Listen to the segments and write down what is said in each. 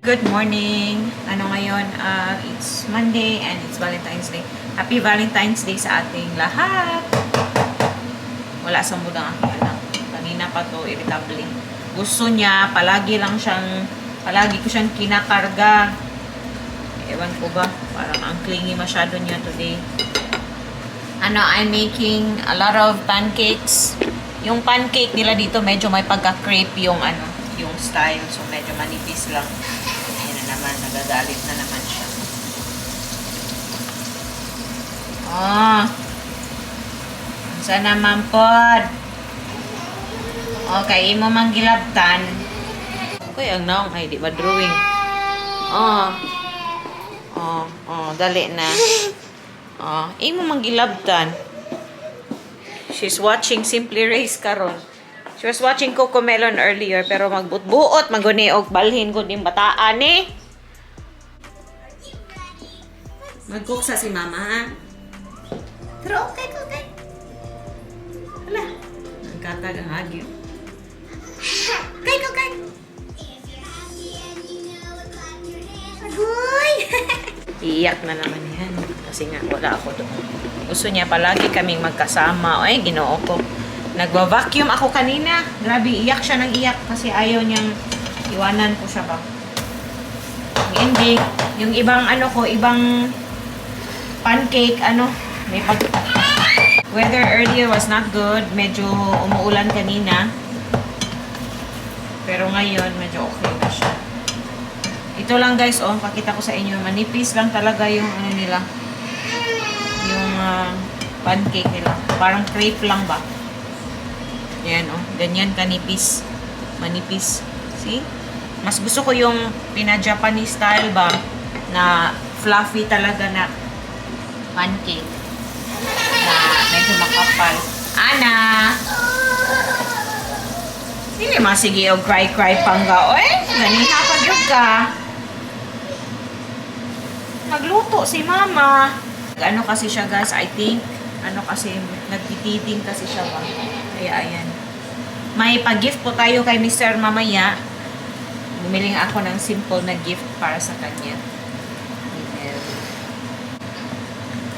Good morning! Ngayon? It's Monday and it's Valentine's Day. Happy Valentine's Day sa ating lahat! Wala sa mood ang aking anak. Kanina pa to, irritable. Gusto niya, palagi ko siyang kinakarga. Ewan ko ba, parang ang clingy masyado niya today. I'm making a lot of pancakes. Yung pancake nila dito, medyo may pagka-crepe yung style. So, medyo manipis lang. Naman, nagagalit na naman siya. Saan naman pod? Okay, imo mang gilabtan. Okay, ang naong ay di ba drawing? Dali na. Imo mang gilabtan. She's watching Simply Race karon. She was watching Cocomelon earlier, pero magbutbuot, maguniog, balhin ko din bataan eh. Magkuksa si mama, ha? Pero okay. Hala, nagkatag ang agyo. Okay. Agoy! Iiyak na naman yan. Kasi nga, wala ako doon. Gusto niya palagi kaming magkasama. Ay, ginoo ko. Nagwa-vacuum ako kanina. Grabe, iyak siya ng iyak kasi ayaw niyang iwanan ko siya ba. Hindi. Yung ibang ibang pancake, may weather earlier was not good. Medyo umuulan kanina. Pero ngayon, medyo okay na siya. Ito lang guys, pakita ko sa inyo. Manipis lang talaga yung nila. Yung pancake nila. Parang crepe lang ba? Yan, ganyan kanipis. Manipis. See? Mas gusto ko yung pina-Japanese style ba na fluffy talaga na pancake. Na medyo makapal. Ana! Hindi sige o cry pangga. Ganita pag yung ka. Magluto si mama. Kasi siya guys, I think. Kasi nagtititing kasi siya ba. Kaya ayan. May pag-gift po tayo kay Mr. mamaya. Bumili ako ng simple na gift para sa kanya.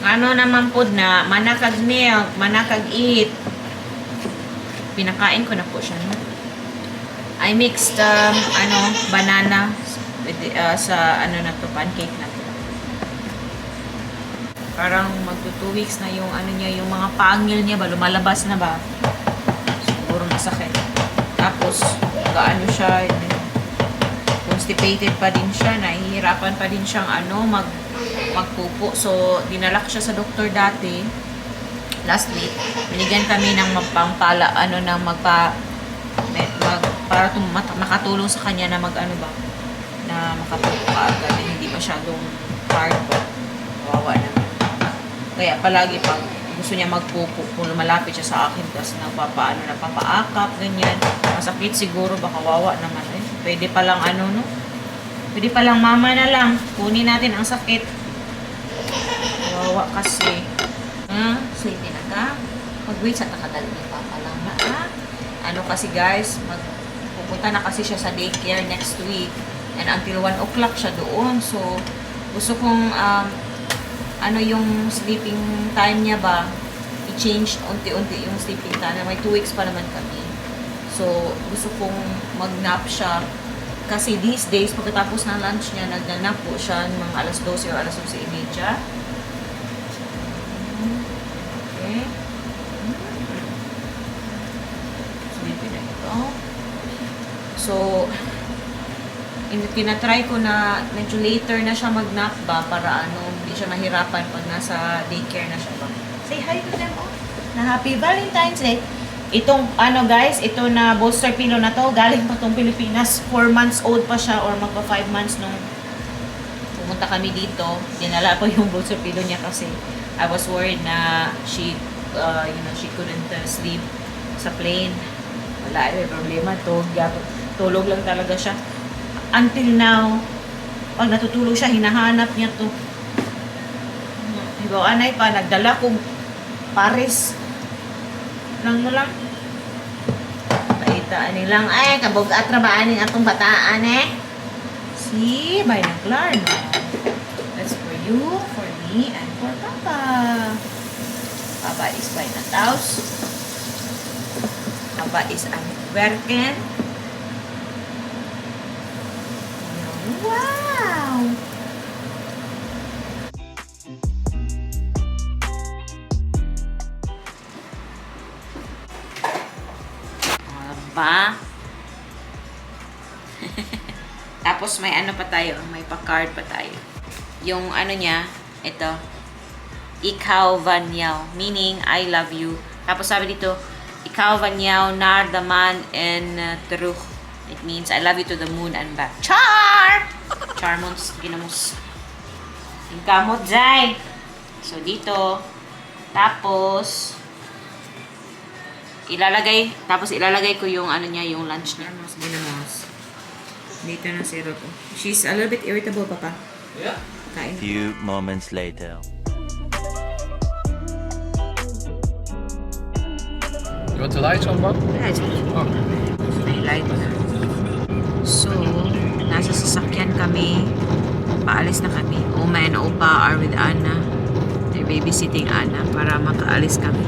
Naman po na manakag-milk, manakag-eat. Pinakain ko na po siya. No? I mixed banana with, sa na to, pancake na to. Parang magto 2 weeks na yung niya, yung mga pangil niya ba, lumalabas na ba? Siguro masakit. Tapos, gaano siya, constipated pa din siya, nahihirapan pa din siyang magpupo. So, dinala ko siya sa doktor dati, last week. Binigyan kami ng magpampala, para makatulong sa kanya na na makapupo agad, na hindi masyadong hard pa. Kawawa naman. Kaya palagi pag gusto niya magpupo, kung lumalapit siya sa akin, tapos napapaakap, ganyan. Masakit siguro, baka wawa naman. Pwede palang pwede palang mama na lang. Kunin natin ang sakit. Wawa kasi. Sleepy na ka? Mag-wait sa takadali ni Papa lang na, ha? Kasi guys, pupunta na kasi siya sa daycare next week. And until 1 o'clock siya doon. So, gusto kong, yung sleeping time niya ba, i-change unti-unti yung sleeping time. May 2 weeks pa naman kami. So, gusto kong mag-nap siya. Kasi these days, pagkatapos ng lunch niya, nag-nap po siya ng mga alas 12 o alas 11:30. Okay. Sleepy na ito. So, tinatry ko na medyo later na siya mag-nap ba para hindi siya mahirapan pag nasa daycare na siya ba. Say hi to them, na Happy Valentine's Day. Itong guys, ito na bolster pillow na to, galing pa tong Pilipinas. 4 months old pa siya or magpa 5 months nung pumunta kami dito. Dinala pa yung bolster pillow niya kasi I was worried na she couldn't sleep sa plane. Wala, problema to. Tulog lang talaga siya. Until now, pag natutulog siya, hinahanap niya to. Hibaw anay pa, nagdala kong Paris. Lang mo lang. Paitaan nilang, ay, kabog at rabaan ng atong bataan See? Buy ng Klarna. That's for you, for me, and for Papa. Papa is buy ng house. Papa is ang werken. Wow! Ba? Tapos may ano pa tayo, may pa-card pa tayo. Yung ano niya, ito, ikaw vanyaw, meaning I love you. Tapos sabi dito, ikaw vanyaw nardaman and truth. It means I love you to the moon and back. Char! Charmons, ginamos. Yung kamot, Jai. So dito, tapos ilalagay ko yung ano niya, yung lunch niya. Mas ginamos. Dito na si Rocco. She's a little bit irritable, Papa. Yeah. Kain. Few moments later. You want the lights on, Bob? Yeah, it's okay. Oh. May light na. So, nasa sasakyan kami. Paalis na kami. Oma and Opa are with Anna. They're babysitting Anna para makaalis kami.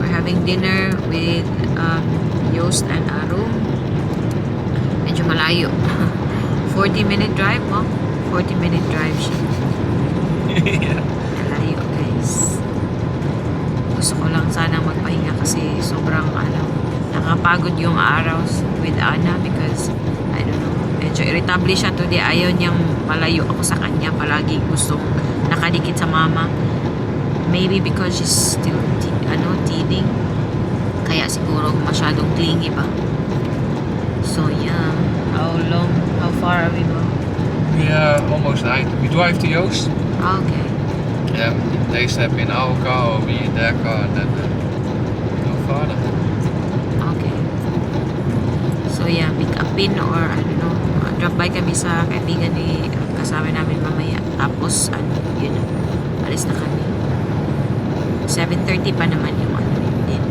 We're having dinner with Yost and Arum. Medyo malayo. 40-minute drive, Mom. 40-minute drive siya. Yeah. Malayo, guys. Gusto ko lang sana magpahinga kasi sobrang nakapagod yung araw with Anna because I don't know, medyo irritable siya today. Ayaw niyang malayo ako sa kanya. Palagi gustong nakadikit sa mama. Maybe because she's still teething. Kaya siguro masyadong clingy ba. So yeah. How far are we going? Yeah, almost night. We drive to Joost. Okay. Yeah, they step in our car or we in their car and then go farther. Okay. So yeah, pick up pin or I don't know, drop by kami sa kaibigan ni kasama namin mamaya. Tapos yun, alis na kami. 7:30 pa naman yung din.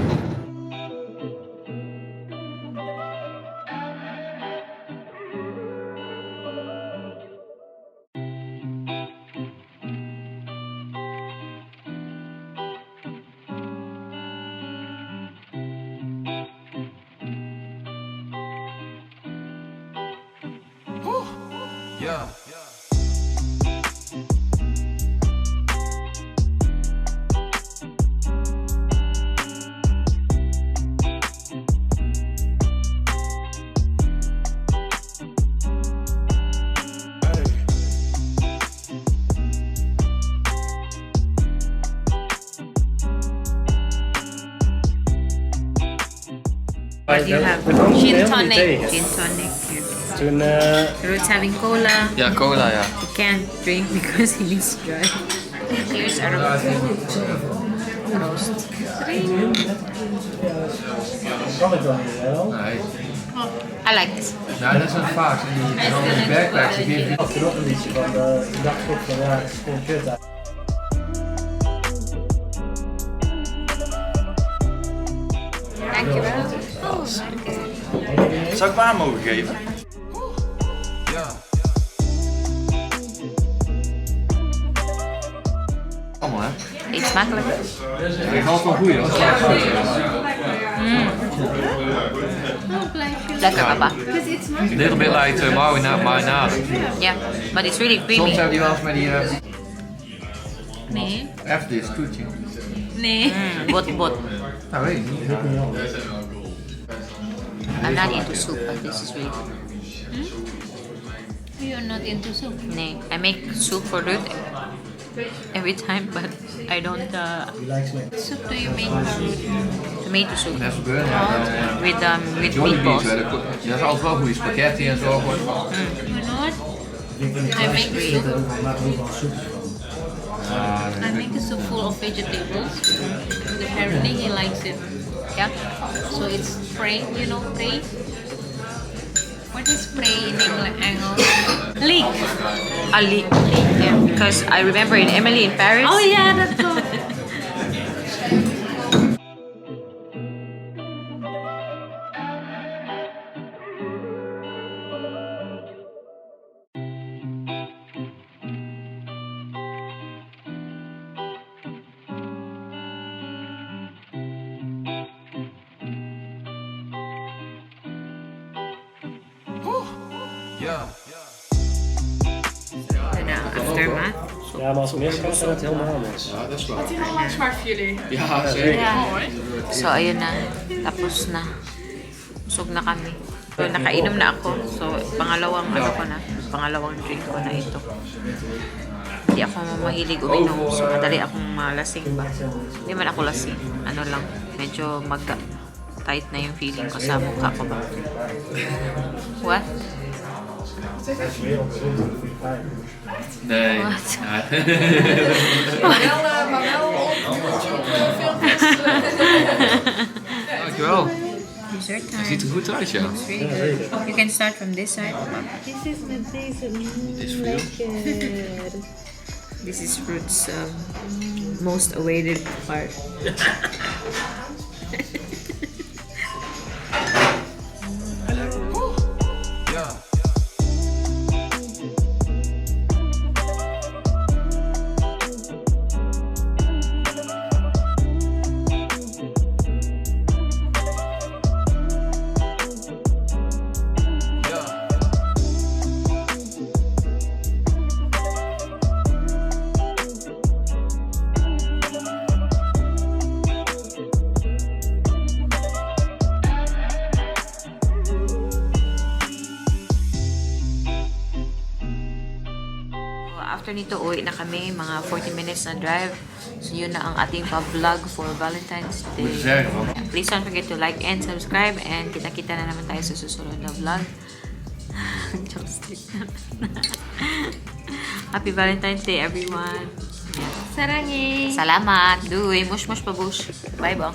Yeah. What do you have? Gin tonic. Gin tonic. Ruth's having cola. Yeah, cola, yeah. He can't drink because he needs dry. Here's our roast. Nee. I like this. Nou, dat is een vaak. Die backpacks, die geven Achterop een liedje van de dagschok van ja, het is gewoon kut. Dankjewel. Zou ik waar mogen geven? Ja. Allemaal, hè? Eet smakelijk. Ik had wel goeie, hoor. Lekker, papa. A little bit like marinade. Yeah, but it's really Soms creamy. hebben die wel eens met die... Nee. Even dit, toetje. Nee. Bot. Nou, weet ik niet. I'm not into soup, but this is really good. You're not into soup. Nee, I make soup for Ruth every time, but I don't Soup do you make for tomato soup Even burnen. with Jollibees, meatballs. dat is altijd wel goede spaghetti en zo. You know what? I make a soup. I make a soup full of vegetables. Apparently he likes it. Yeah. So it's spray, you know, spray? What is spray in English? Leek. Ali. Yeah, because I remember in Emily in Paris. Oh yeah, that's all. Ito na, aftermath. Ja, maar als het misgaat, gaat het helemaal mis. Ja, dat is wel. Wat is heel zwaar voor jullie? Ja, zeker. So, ayun na. Tapos na. Busog na kami. So, nakainom na ako. So, pangalawang drink ko na ito. Hindi ako mahilig uminom. So, madali akong malasing ba. Hindi man ako lasing. Ano lang, medyo tight na yung feeling ko sa mukha ko ba. What? Nee. Wat? Ja. Maar wel filmpjes. Dankjewel. Dessert Het ziet er goed uit, ja. You can start from this side. Dit is voor jou. This is fruits most awaited part. After nito, uwi na kami. Mga 40 minutes na drive. So, yun na ang ating pa-vlog for Valentine's Day. Please don't forget to like and subscribe. And kita-kita na naman tayo sa susunod na vlog. Happy Valentine's Day, everyone. Sarangi! Salamat. Duy. Mush-mush pa-bush. Bye, bye.